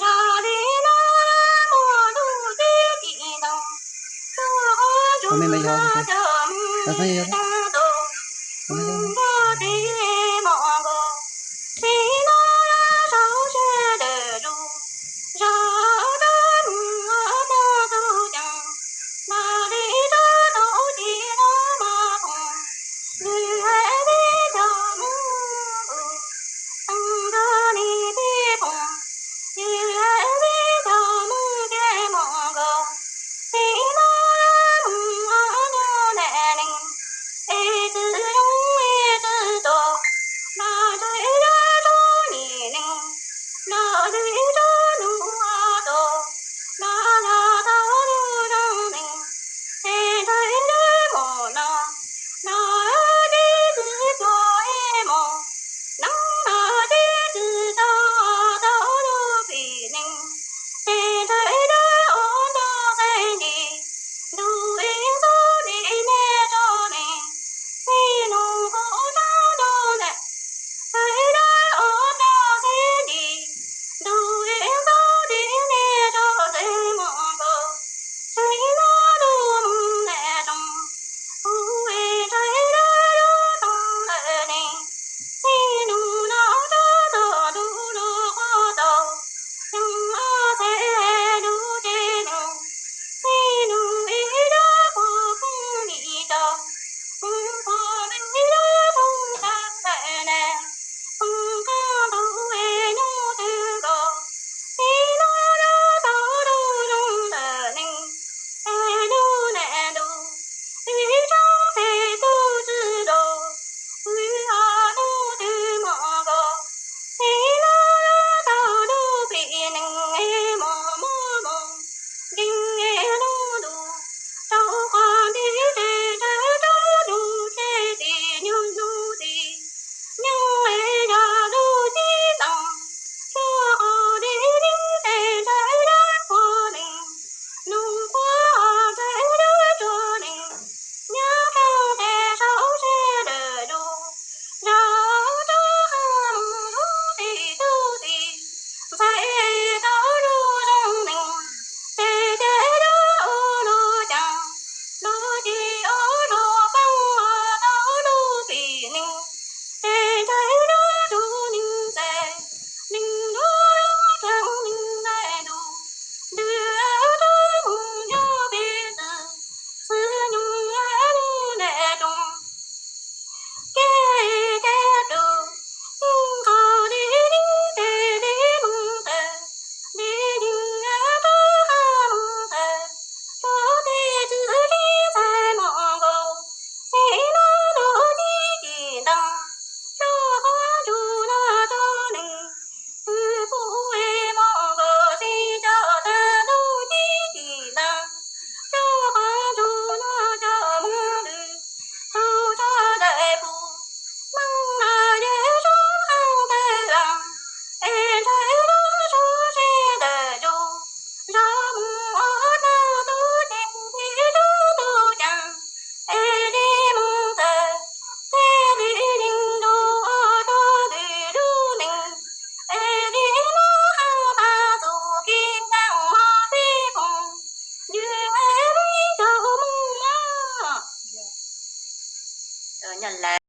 Zaj li no muaj ntuj teb tim ntoo, tsuas qhov tsuas cov mus tag tus, mus npog teb mom nkaus. Txij no saum sab dawm zus, zaj rov mus ua pog tug cees, nag li rov tau ces rov mos phoom, nws hais peb cov mus nqus, nrog nws peb phoom, nws hais peb cov mus kev mom nkaus. Txij no mus ua nyuj ntaim neeg, es txwm zoo es txwm tuag, nrog ntsib zaj txom nyem neeg, nrog ntsib